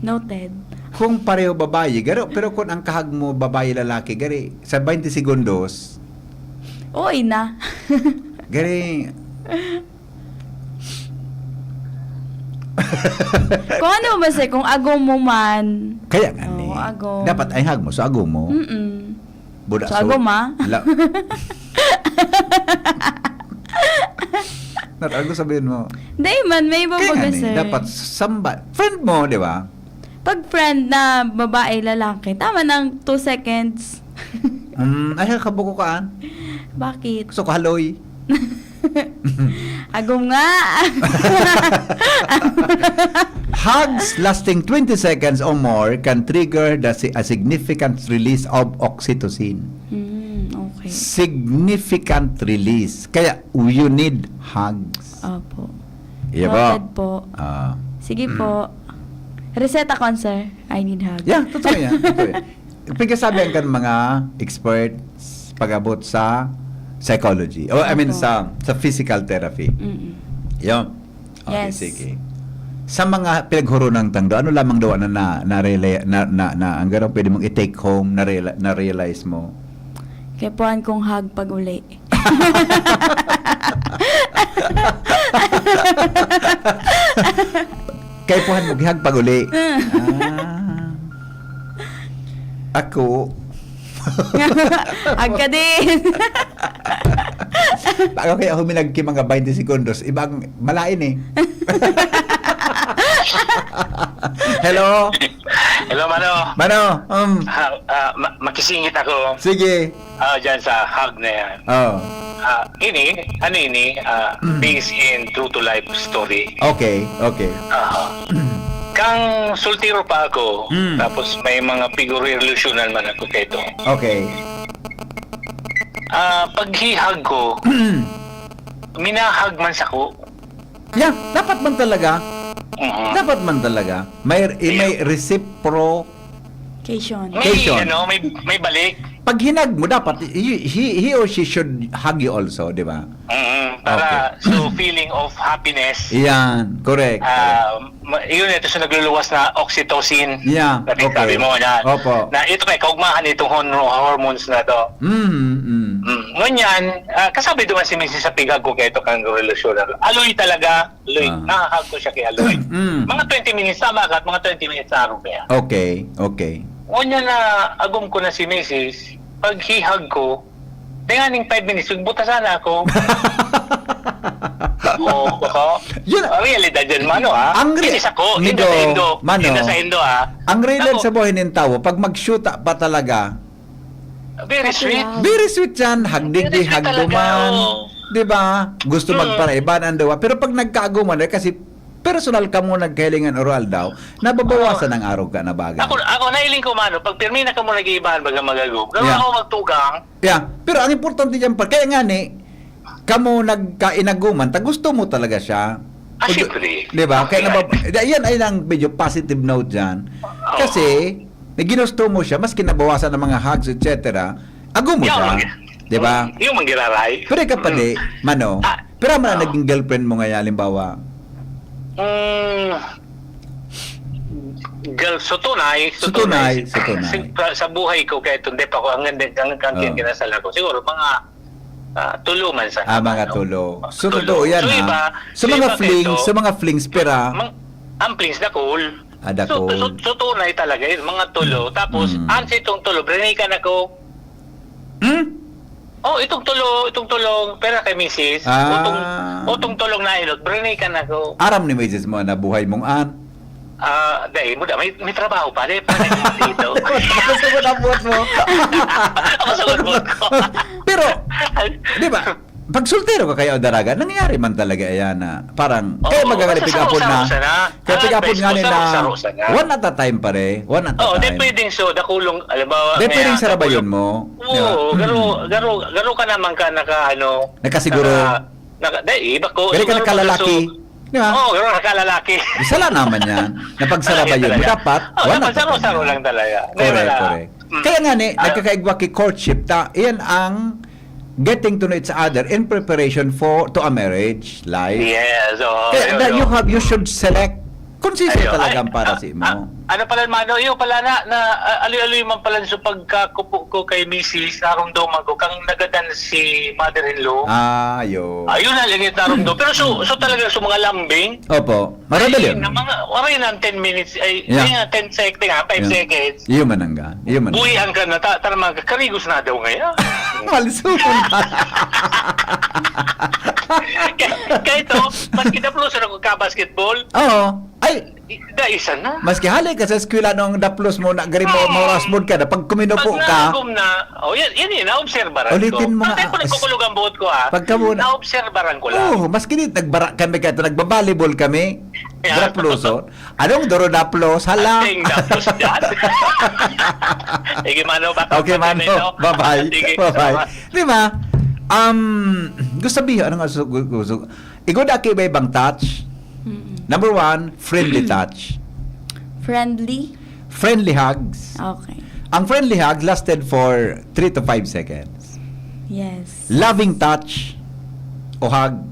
Noted. Kung pareho babayi, garo, pero kung ang kahag mo babayi, lalaki, gari, sa twenty segundos, Uy na. Gari. Kung ano ba, sir, kung agom mo man. Kaya nga Oo, ni. Agom. Dapat ay hag mo, so agom mo. Mm-mm. Buda, so, agom, ah. La- Natago sabihin mo. Dai man, may iba Kaya baga, nga ni, sir. Dapat samba. Friend mo, di ba? Pag friend na babae, lalaki, tama ng two seconds. Mm, ay, kabuko ka, ah. Bakit? Gusto ko haloy. Agom nga. Hugs lasting twenty seconds or more can trigger the si- a significant release of oxytocin. Hmm, okay. Significant release. Kaya, you need hugs. Opo. Iya po. Noted po. Ah. Sige po. Reset ako, sir. I need hug. Yeah, totoo yan. Totoo yan. Pagkasabihan kan mga experts pag-abot sa psychology. O, I mean, Opo. sa, sa physical therapy. Mm-mm. Yun. Okay, Yes. sige. Sa mga pinaghurunang tangdo, ano lamang daw na, na, na, na, na, na, ang ganun pwede mong i-take home, na, na-realize mo? Kaya puhan kong hug pag uli. Kaipuhan mo gihag pag uli. Ah. Ako. Hag ka din. Bago kaya huminag ki mga twenty segundos, ibang malain eh. Hello? Hello, Mano. Mano, um. Ah, ah, ma- makisingit ako. Sige. Ah, dyan sa hug na yan. Oh. Ah, ini, ano ini, ah, Mm. based in true to life story. Okay, okay. Ah, kang soltero pa ako, Mm. tapos may mga pigurirelasyonan man ako kay to. Okay. Ah, paghihag ko, Mm. minahag man sako. Yeah, dapat man talaga. Mhm. Dapat man talaga. May, eh, may Ayun. Recipro- Cation. May, Cation. ano, may, may balik. Pag hinag mo, dapat he, he, he or she should hug you also, di ba? Mm, para Okay. so feeling of happiness. Yan, correct, Ah, correct. ma- yun, ito sa nagluluwas na oxytocin. Yeah, Na pinagsabi okay. mo, yan. Opo. Na ito may kaugmahan itong hon- hormones na to. Mm, mm. Mm. Ngunyan, ah, kasabay duman si misis sa pighag ko kay ito kang relasyon. Aloy talaga, Aloy. Ah. Nakahag ko siya kay Aloy. Mm. Mga twenty minutes, tama ka, mga twenty minutes na arog niya. Okay, okay. Ngunyan na agom ko na si misis, paghihag ko, di nga ning five minutes, magbuta sana ako. Oo, oo. Yun, ah, realidad yan, mano, ha? Ang re-, Hindi sa ko, hindi Nigo, sa Indo. Mano, Hindi sa Indo, ha? Ang realidad Ako, sa buhay ng tao, pag magsyuta pa talaga, Very sweet. Very sweet yan. Hagdigdi, Very sweet talaga, hagduman. Oo. Di ba? Gusto Mm. magparaiban ang duwa. Pero pag nagkaaguman, eh, kasi personal ka mo nagkahilingan oral daw, nababawasan Oo. ang arog ka na bagay. Ako, ako, nailing ko, mano, pag pirmi na ka mo nag-iibahan, baga magagom. Pero Yeah. ako magtugang. Yeah. Pero ang importante dyan, pa, kaya nga ni, kamo nagkainaguman, ta gusto mo talaga siya. Ah, Pag-, siyempre. di ba? Kaya Yan. nabab-, yan ay lang medyo positive note dyan. Oo. Kasi, may ginusto mo siya, mas kinabawasan ng mga hugs, et cetera. Ago mo Yan, siya. mag- Di ba? Yung manggiraray. Pero ikaw pa Mm. di, mano, Ah, pero man ang oo. naging girlfriend mo ngayon, halimbawa? Mm, girl, so tunay, so So tunay, tunay, so tunay. sa, sa buhay ko, kahit hindi pa ako, hanggang, hanggang Oo. kinasal ako. Siguro, mga, ah, tulo man sa Ah, mga ano. tulo. So, Tulo. totoo yan, So, ha? iba, So, so, mga iba flings, kayto, so, mga flings, pira? mang-, ang flings na cool. Ah, da So, cool. so, so, tunay talaga yun, mga tulo. Tapos, Mm. ang sitong tulo, brinikan ako. Hmm? Oh, itong tulo, itong tulong, pera kay misis. Ah. Utong, utong tulong na inot, brinikan ako. Aram ni misis mo na buhay mong an? Ah, dai mo da, may, may trabaho pa, di pa dito. Gusto mo na buhat mo? Gusto mo na buhat ko. Pero, di ba, pag soltero ka kaya o daraga, nangyayari man talaga yan na parang, Oo, kaya magagalipigapan basta na. saro-saro sana. Kaya Ah, pigapon bes, nga ni na, saro-saro sana. one at a time, pare. One at a Oo, di time. pwedeng so, dakulong, halimbawa, Di kaya pwedeng sarabayon dakulong mo. Di ba? Oo, garo, Mm. garo, garo ka naman ka naka, ano, Nakasiguro. naka, naka, di, iba ko, Gari ka siguro nakalalaki. pag so, Di ba? Oo, garo nakalalaki. Sala naman yan. Napagsarabayon mo, Talaga. dapat Oo, one dapat at a time saro-saro lang. lang talaga. Di, Correct, wala. correct. Mm. Kaya nga ni, Ah. nagkakaigwa ki courtship, ta, yan ang getting to know each other in preparation for, to a marriage life. Yes, oo, Kaya yun, that you yun. have, you should select kung sino Ayun, talagang ay, para ah, sa imo. ah, ano pala, mano, yun pala na, na, ah, aloy-aloy man pala sa pagkakupo ko kay misis, narumduman ko, kang nagadan si mother-in-law. Ah, yun. Ayun na lang yung narumdum. Pero so, so talaga sa mga lambing, Opo. Marami Ay, yun. na mga, waray na ang ten minutes, ay, Yeah. ay, nga, ten sec-, nga, five Yeah. seconds. Iyo man ang gan. Iyo man ang Buhian gan. ka na, ta-, tara, mga karigos na daw ngayon. Malsunon ka. Kaya, kaya ito, maski daplos na ka basketball, Oo. Ay, i-, da, isa na. Maski hali ka sa eskwela nung daplos mo, na gari mo, Oo. maurasmod ka na, pag kuminupo Pag ka, nagum na, oh, yan, yan, yan, naobserbaran ko. Ulitin mo nga. Kasi kung nagkukulog ang buhok ko, ah, Pagka mo na- naobserbaran ko lang. Oo, maski di, nagbara kami ka ito, nagbabalibol kami. Yeah. Daplos, oh. Anong duro daplos? Hala. Ating daplos dyan. Sige, mano, baka Okay, pati na mano. ito. Bye-bye. Sige, Bye-bye. salamat. Di ba? Um, gusto sabihin, ano nga, gusto, gusto, igo da ki iba-ibang touch. Mm-mm. Number one, friendly touch. Friendly? Friendly hugs. Okay. Ang friendly hug lasted for three to five seconds. Yes. Loving touch o hug,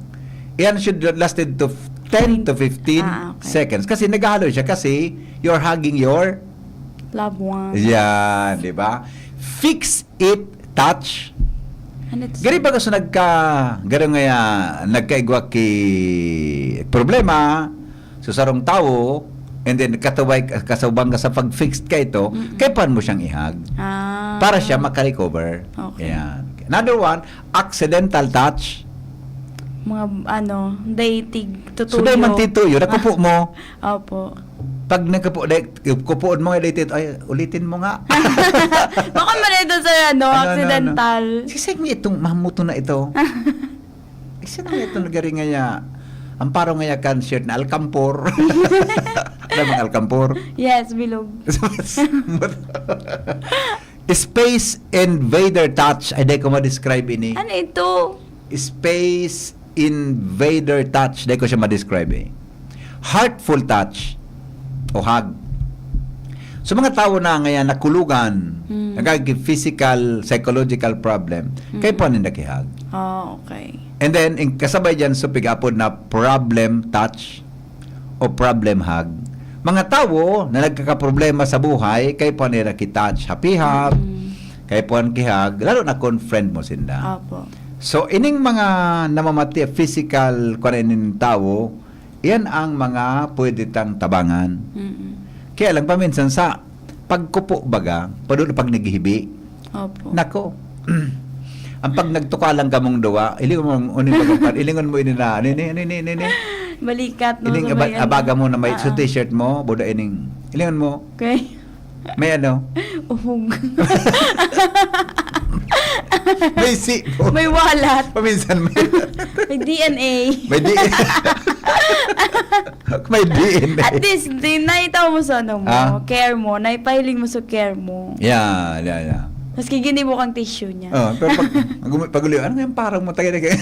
iyan should lasted to ten to fifteen Ah, okay. seconds. Kasi naghahalo siya kasi you're hugging your Loved one. Yan, di ba? Fix it touch. Ano to? Gari ba gusto nagka, garo nga ya, nagkaigwa ki problema sa sarong tawo, and then katubay, kasubang ka sa pag-fix ka ito, Mm-mm. kaya pwede mo siyang ihag. Ah. Para siya makarecover. Okay. Yan. Another one, accidental touch. Mga, ano, dating So, tutuyo. dahil man tituyo, nakupo mo. Opo. Pag nagkupo, dahil, kupuon mo nga dating, ay, ulitin mo nga. Baka man ito sa, ano, Ano, ano, ano? accidental. Sisig niya itong mamuto na ito. Isa na nga itong nagari nga niya. Ang paro nga niya kan shirt na alkampor. Alam mo ang alkampor? Yes, bilog. Space invader touch. Ay, di ko ma-describe ini. Ano ito? Space invader touch. Di ko siya ma-describe eh. Heartful touch o hug. So, mga tao na ngayon nakulugan, Hmm. nagkagi physical, psychological problem, Hmm. kaya po nila kihag. Oh, okay. And then, in, kasabay dyan, so, pig-apod na problem touch o problem hug. Mga tawo na nagkakaproblema sa buhay, kay pa nila ki-touch, happy hug, Mm. Kay puan ki hug, lalo na kun friend mo sinda. Opo. So, ining mga namamati, physical, kuwan nin tawo, iyan ang mga pwede tang tabangan. Mm-mm. Kaya lang, paminsan sa pagkupo baga, pado na pag naghihibi. Opo. Nako. Ang pag nagtuka lang kamong duwa, ilingon mo, uni baga, ilingon mo ini na, nini, nini, nini. Balikat, no? Ining Sabay, aba-, ano. Abaga mo na may Ah, sa ah. T-shirt mo, buda ining, ilingon mo. Okay. May ano? Uhog. May siko. May walat. Paminsan may May D N A. May D N A. May D N A. At least, di, naitaw mo sa ano mo, Ah? Care mo, naipahiling mo sa care mo. Yeah, yeah, yeah. Maski ginibo kang tissue niya. Oh, pero pag, pag, pag uli, ano nga yung parang mo, taga na kayo?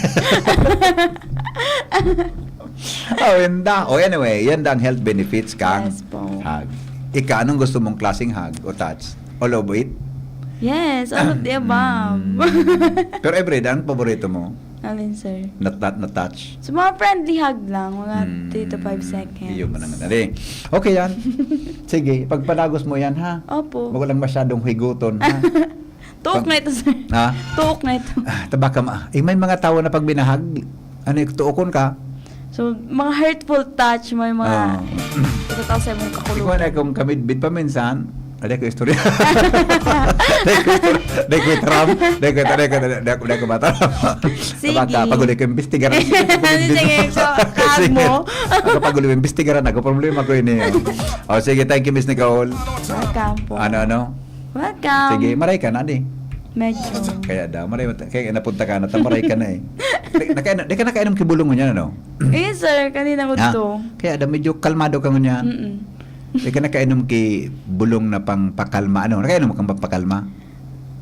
Oh, yun da. Oh, anyway, yan da ang health benefits kang Yes po. Hug. Ika, anong gusto mong klaseng hug o touch? All of it? Yes, all of the above. Mm. Pero everyday, anong paborito mo? Alin, sir? Na, na, na touch? So, mga friendly hug lang, mga Mm, three to five seconds. Iyo man naman. Ali. Okay yan. Sige, pagpanagos mo yan, ha? Opo. Wag lang masyadong higuton, ha? Tuok Pag na ito, sir. Ha? Tuok na ito. Ah, tabaka ma-, eh, may mga tao na pag binahag, ano, tuokon ka? So, mga hurtful touch, may mga Ah. Ito tao sa imong Ikaw kakulungan. Na kung kamidbid pa minsan, ali ko istorya. Dahil ko istorya. Dahil ko itaram. Dahil ko itaram. Dahil ko, dahil ko, dahil ko mataram. Sige. Baka pag uli ko imbestigaran. Sige, so, kag Sige. Mo. Ako pag uli imbestigaran, ako problema ko ini. Oh, sige, thank you, Miss Nicole. Welcome po. Ano, ano? Welcome. Sige, maray ka na, di? Medyo. Kaya daw, maray, kaya napunta ka na, ta maray ka na eh. Di, nakain-, di ka nakainom ki bulong ngunyan, ano? Eh, sir, kanina ko Ha? to. Kaya daw, medyo kalmado ka ngunyan. Mm-mm. Di ka nakainom ki bulong na pangpakalma, ano? Nakainom kang pangpakalma?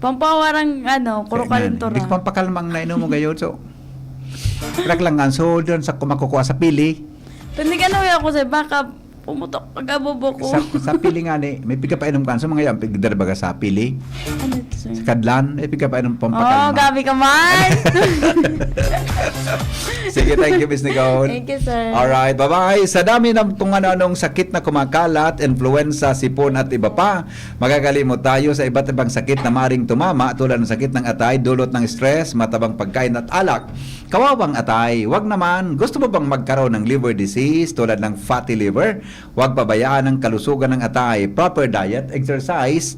Pampawarang, ano, Kaya kuro nga, kalintura. Di ko pangpakalma ang nainom mo gayon, so. Rak lang nga, so, doon sa kumakukuha sa pili. Hindi ka na ako, sir, baka pumutok pag-abobo ko. Sa, sa pili nga ni, may pigkapainom ka. Sa mga yan, pigdara baga sa pili. Ano ito, sir? Sa kadlan, may pigkapainom pampakalma. Oh, gabi ka man! Sige, thank you, Miss Nicole. Thank you, sir. Alright, bye-bye. Sa dami ng kung ano-anong sakit na kumakalat, influenza, sipon at iba pa, magagalimot tayo sa iba't ibang sakit na maring tumama tulad ng sakit ng atay, dulot ng stress, matabang pagkain at alak. Kawawang atay, wag naman. Gusto mo bang magkaroon ng liver disease tulad ng fatty liver? Huwag pabayaan ang kalusugan ng atay, proper diet, exercise,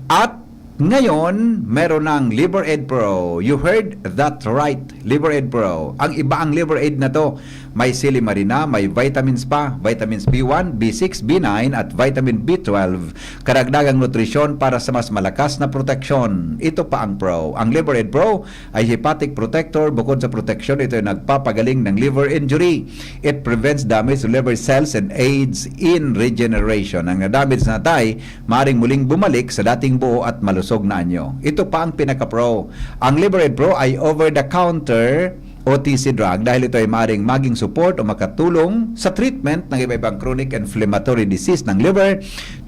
at ngayon, meron ng Liver Aid Pro. You heard that right, Liver Aid Pro. Ang iba ang Liver Aid na to. May silimarina, may vitamins pa, vitamins B one, B six, B nine, at vitamin B twelve. Karagdagang nutrisyon para sa mas malakas na proteksyon. Ito pa ang Pro. Ang Liver Aid Pro ay hepatic protector. Bukod sa proteksyon, ito ay nagpapagaling ng liver injury. It prevents damage to liver cells and aids in regeneration. Ang na-damage na atay, maring muling bumalik sa dating buo at malusog na anyo. Ito pa ang pinaka-pro. Ang Liver Aid Pro ay over-the-counter O T C drug dahil ito ay maring maging support o makatulong sa treatment ng iba-ibang chronic inflammatory disease ng liver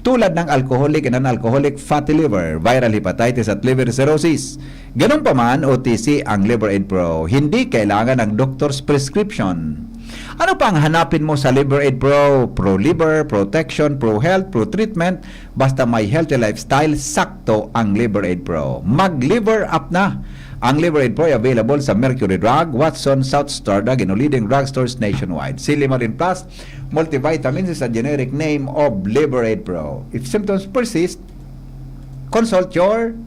tulad ng alcoholic and non-alcoholic fatty liver, viral hepatitis at liver cirrhosis. Ganun pa man, O T C ang Liver Aid Pro. Hindi kailangan ng doctor's prescription. Ano pa ang hanapin mo sa Liver Aid Pro? Pro liver, protection, pro health, pro treatment. Basta may healthy lifestyle, sakto ang Liver Aid Pro. Mag-Liver Up na! Ang Liver Aid Pro ay available sa Mercury Drug, Watson, South Star Drug, and leading drugstores nationwide. Silimarin Plus, multivitamins is a generic name of Liver Aid Pro. If symptoms persist, consult your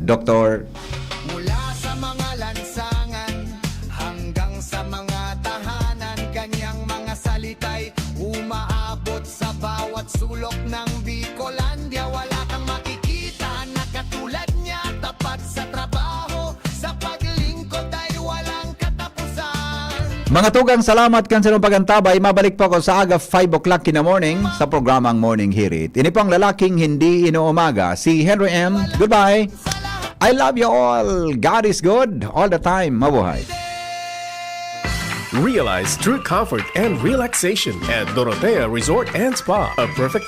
doctor. Mula sa mga lansangan hanggang sa mga tahanan, kanyang mga salita'y umaabot sa bawat sulok ng Bicolandia. Wala kang makikita na katulad niya, tapat sa trabaho, sa paglingkod ay walang katapusan. Mga tugang, salamat kan sarong pag-antabay. Mabalik po ako sa aga, five o'clock in the morning, sa programang Morning Hirit. Ini po ang lalaking hindi inuumaga, si Henry M. Goodbye. I love you all. God is good all the time. Mabuhay. Realize true comfort and relaxation at Dorotea Resort and Spa. A perfect